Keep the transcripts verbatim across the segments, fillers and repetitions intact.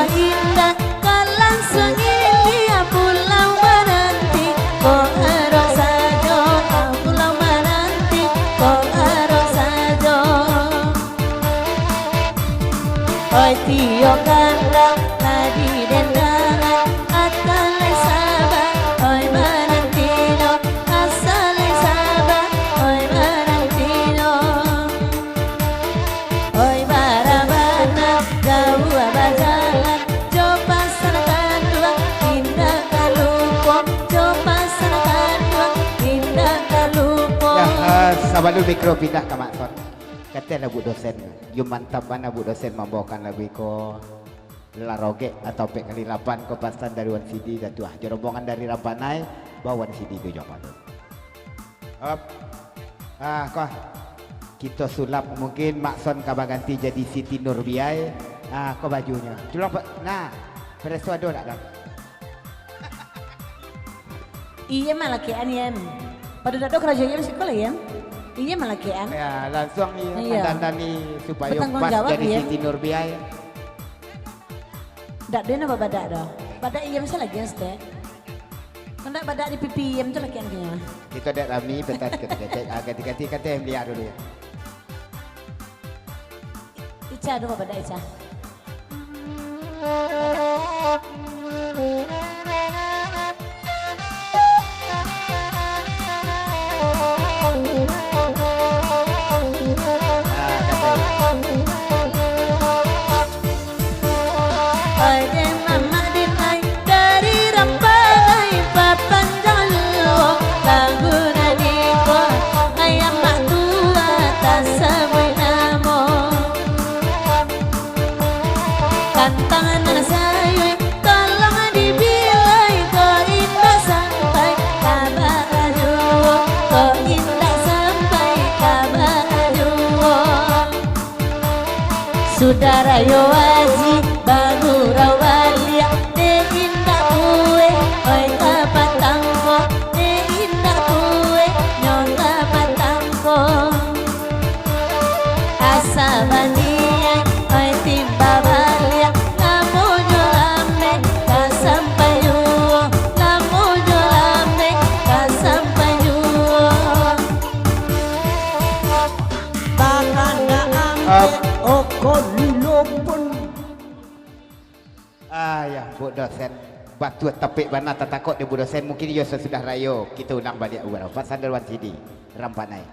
Indak ka lansuang ilia pulau mananti, kok arok sajo, ah, pulau mananti, kok arok sajo. Oi tio kandang, tadi dendangan, akan lai saba, oi mananti no, asa lai saba, oi mananti no. Oi, bara bana jauah bajalan, jo pasan kanduang, indak ka lupo, jo pasan kanduang, indak ka lupo. Ya, eh, sabalun mikro pindah ka Mak Son, katehlah Bu Dosen, yo mantap bana Bu Dosen mambaokan lagu iko. Lah rogek atau pek kali lapan ko pasan dari Wan Sidi Datuah. Jo rombongan dari Rampanai, bawa Wan Sidi tu jo malu. Op. Ah, ko. Kito sulap, mungkin Mak Son ka baganti jadi Siti Nurbiai. Ah, ko bajunyo. Culang, Pak. Nah, preso ado dak, Dam? Iye malakean, Yem. Pado dak ado karajo Yem siko lah, Yem. Iye malakean. Ya, lansuang ni. Iya. Mandandani supayo pas jadi Siti Nurbiai. Dak ado nan babadak doh. Badak Iyam se lagi, Stek. Kok ndak badak di pipi Iyam tu laki angkinyo. Kito dek rami, petas kecek-kecek. Ah, ganti-ganti, kata yang beliak dulu ya. Ica dulu babadak, Ica. Oi den mamak den ai, dari Rampanai papanjang juo, lagu nan iko, ai amak tua tasabuik namo. Tantang nan sayuik, tolong dibilai, kok indak sampai ka barajuo, kok indak sampai ka barajuo. Sudarayo Aji bagurau baliak, dek indak kuek, oi ka patangko, dek indak kuek, nyo ka patangko. Asa baniaik, oi timba baliak, lamonyo lambek ka sampai juo, lamonyo lambek ka sampai juo. Bakandak ambek oko lilo pun. Ah, ya, Bu Dosen. Batua tapek bana tatakok dek Bu Dosen. Mungkin iyo sasudah rayo. Kito ulang baliak, Bu. Pasan dari Wan Sidi. Rampanai.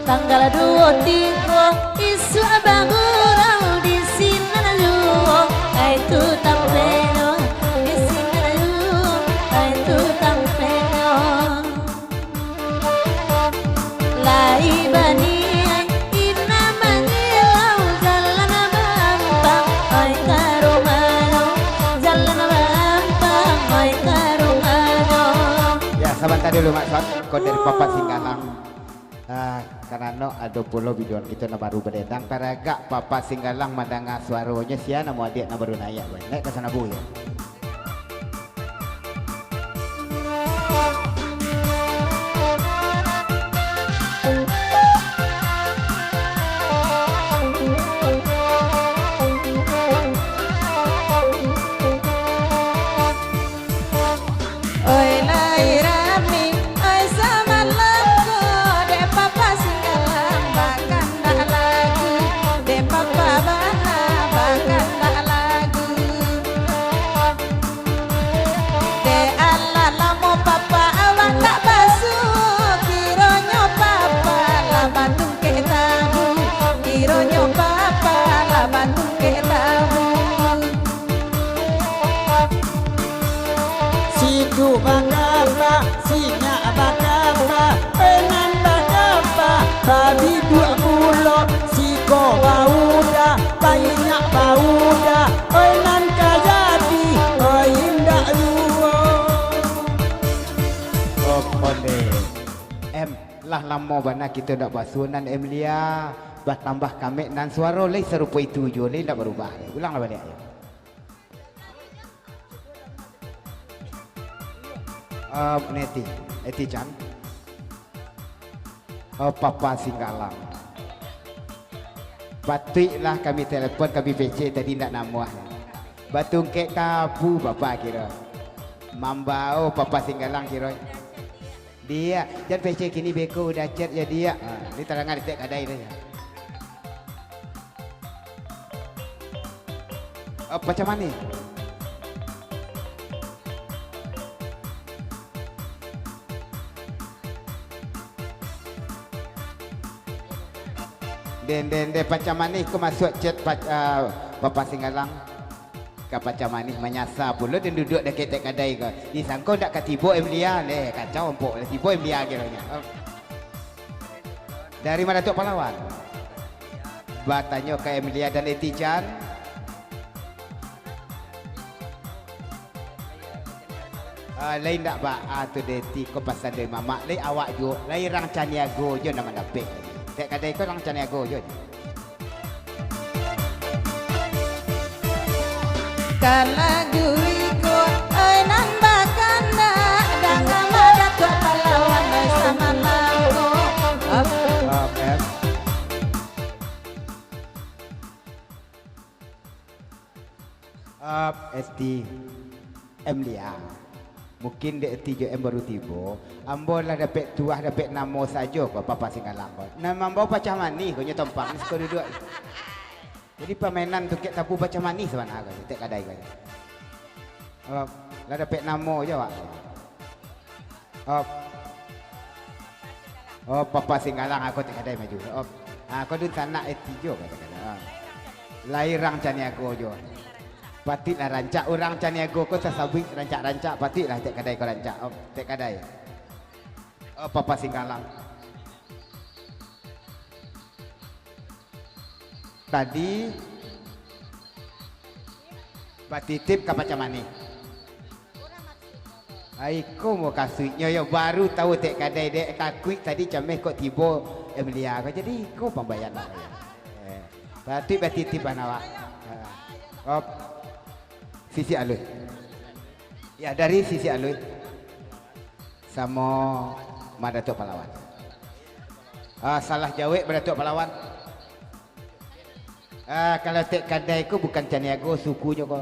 Tanggal duo tigo, isuak bagurau di sinan juo, ai tu tampeknyo, di sinan juo, ai tu tampeknyo. Lai baniaik, indak mangilau, jalan baampang, oi ka rumahnyo, jalan baampang, oi ka rumahnyo. Ya, sabanta dulu, Mak Son. Ko dari Papa Singgalang. Ah, karano ado pulo biduan kito nan baru badendang, taragak Papa Singgalang mandanga suaronyo, sia namo adiak nan baru naiak, weh. Naiak ka sana, Bu, ya. Oi lai rami, oi samalam ko, dek Papa Singgalang bakandak lagu, dek Papa bana bakandak lagu. Dek alah lamo Papa awak tak basuo, kironyo Papa lah batungkek tabu, kironyo Papa lah batungkek tabu. Situ bakapa, sinyak bakapa, eh, nan bakapa, babiduak pulo, siko baudah, painyak baudah, oi, nan ka jadi, oi, indak juo. Oke, Em, lah lamo bana kito ndak basuo nan, Em Lia, batambah kamek nan suaro lai sarupo itu juo, lai ndak barubah. Ulanglah baliak, yo. Eh, Neti, Eti Chan. Oh, Papa Singgalang. Patuiklah kami telepon, kami P C tadi ndak namuah. Batungkek tabu Papa kiro. Mambao Papa Singgalang kiro. Diak, jan P C kini beko udah chat yo, Diak. Ha, ni tarangan di tek kadai tu. Oh, Pacamani. Den, den, den, Pacamani ko masuak chat pa-, ah, Papa Singgalang. Ka Pacamani manyasa pulo den duduak dakek tek kadai ko. Disangko ndak ka tibo Emlia, leh, kacau ompok, lah tibo Emlia kironyo. Oh. Dari ma Datuak Pahlawan? Batanyo ka Emlia dan Eti Jan. Ah, lai ndak baa tu, Deti, ko pasan dari mamak, lai awak juo, lai rang Caniago jo nan mandapek. Tek kadai ko rang Caniago jo. Kalagu iko, oi, nan bakandak, danga ma Datuak Pahlawan, oi, sama mangko. Up. Up, up. Up, Esti. Emlia. Mungkin dek Esti jo M baru tibo. Ambo lah dapek tuah, dapek namo sajo ko, Papa Singgalang ko. Nan mambao Pacamani ko nyo tompang, siko duduak. Jadi pamainan tu kek tabu Pacamani sabana ko, tek kadai ko. Oh, lah dapek namo jo awak. Oh. Oh, Papa Singgalang, aku tek kadai maju. Oh. Ah, ko dunsanak Eti jo, katakan. Ah. Lai rang Caniago jo. Patuiklah rancak urang Caniago ko sasabuik rancak-rancak, patuiklah tek kadai ko rancak. Oh, tek kadai. Oh, Papa Singgalang. Tadi batitip ka Pacamani. Ai, iko mukasuiknyo yo, baru tahu tek kadai dek kakuik tadi cameh kok tibo Emlia ko. Jadi iko pambayar lah. Eh, patuik batitip bana awak. Eh, op. Sisi alui. Ya, dari sisi alui. Samo ma Datuak Pahlawan. Ah, salah jawek ma Datuak Pahlawan. Ah, kalau tek kadai ko bukan Caniago sukunyo ko.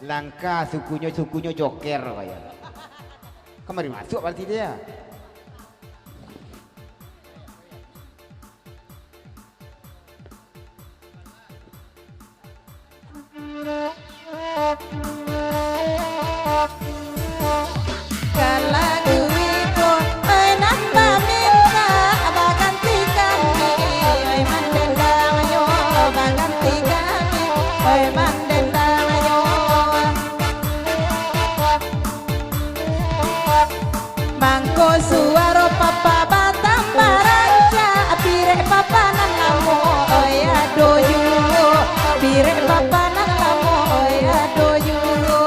Langka sukunyo, sukunyo Joker ko yo. Kamari masuak berarti dia. Kalagu iko, oi, nan bamintak baganti kami, oi, mandendang yo baganti kami, oi, mandendang yo. Mangko suaro papa batambah rancak, pirek papa nan lamo, oi, ado juo, pirek papa nan lamo, oi, ado juo.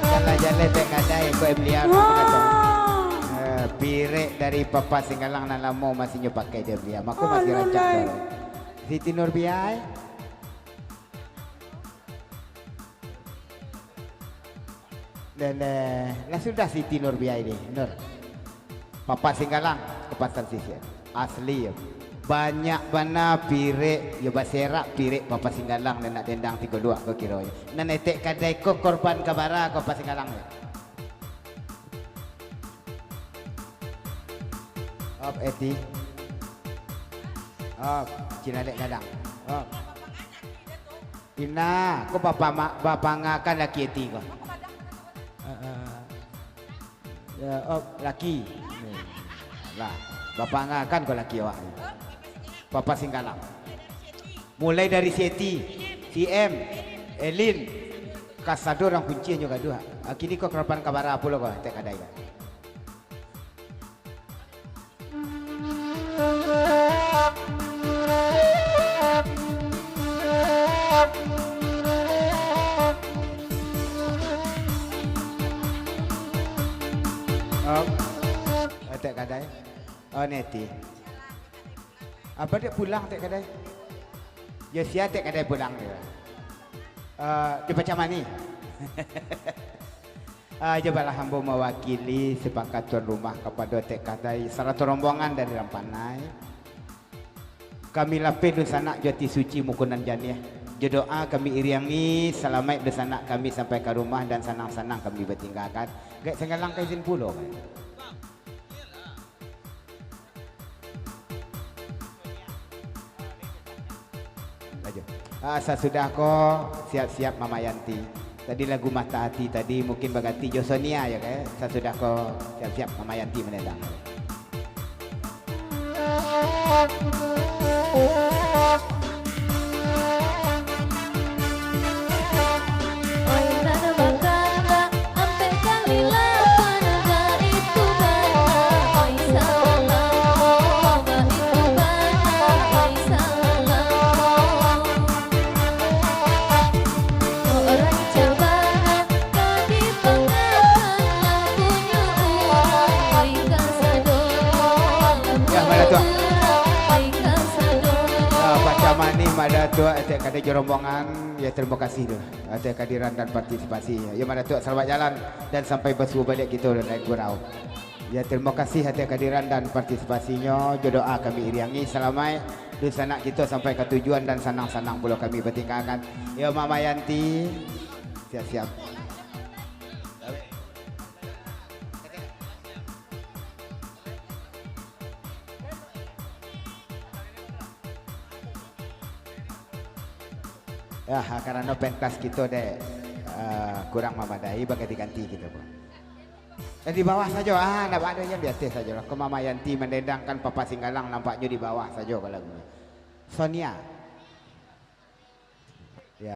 Jalan-jalan dek kadai, ko Emlia. Wah. Eh, pirek dari Papa Singgalang nan lamo masih nyo pakai dek Emlia. Mako masih rancak suaro. Siti Nurbiah. Dan, eh, lah sudah Siti Nurbiah ni, Nur. Papa Singgalang, kapasan sisian. Asli, yo. Banyak bana pirek, yo, baserak pirek Papa Singgalang nan nak dendang tigo luak ko kironyo. Nan etek kadai ko korban ka bara ko Papa Singgalang, yo. Op, Eti. Op, Cilalek Gadang. Op. Ina, ko bapa ma-, bapangakan laki Eti ko. Ah, ah. Ya, oh, laki. Lah, bapangakan ko laki awak ni. Papa Singgalang. Mulai dari si Eti, si M, Elin, kasado urang kunci nyo gaduah. Ah, kini ko karapan kabara pulo ko, tek kadai ko. Oh, tek kadai. Oh, Neti. Apa dek pulang tek kadai? Yo, sia tek kadai pulang dia. Eh, di Pacamani. Ah, jabalah ambo mawakili sapakat tuan rumah kapado Tek Kadai sarato rombongan dari Rampanai. Kami lapeh dunsanak jo ati suci muko nan janiah. Jo doa kami iriangi, salamaik dunsanak kami sampai ka rumah dan sanang-sanang kami batinggakan. Gaek Singgalang ka izin pulo, kan? Laju. Ah, sasudah ko, siap-siap Mama Yanti. Tadi lagu Mata Ati tadi mungkin baganti jo Sonia yo, kan? Sasudah ko, siap-siap Mama Yanti manendang. Ya, Madatuak. Ya, pacah manih Madatuak, Tek Kadai jo rombongan. Ya, tarimo kasih tu atas kehadiran dan partisipasi. Ya, Madatuak, salamat jalan dan sampai basuo baliak kito dari gurau. Ya, tarimo kasih atas kehadiran dan partisipasinyo. Jo doa kami iriangi salamaik dunsanak kito sampai ka tujuan dan sanang-sanang pulo kami batinggakan. Ya, Mama Yanti, siap-siap. Ya, karano pentas kito dek, eh, kurang mamadai, baganti-ganti kito, Bro. Eh, di bawah sajo, ah, ndak ado yang di ateh sajo lah. Ko Mama Yanti mandendangkan Papa Singgalang, nampaknyo di bawah sajo ko lagunyo. Sonia.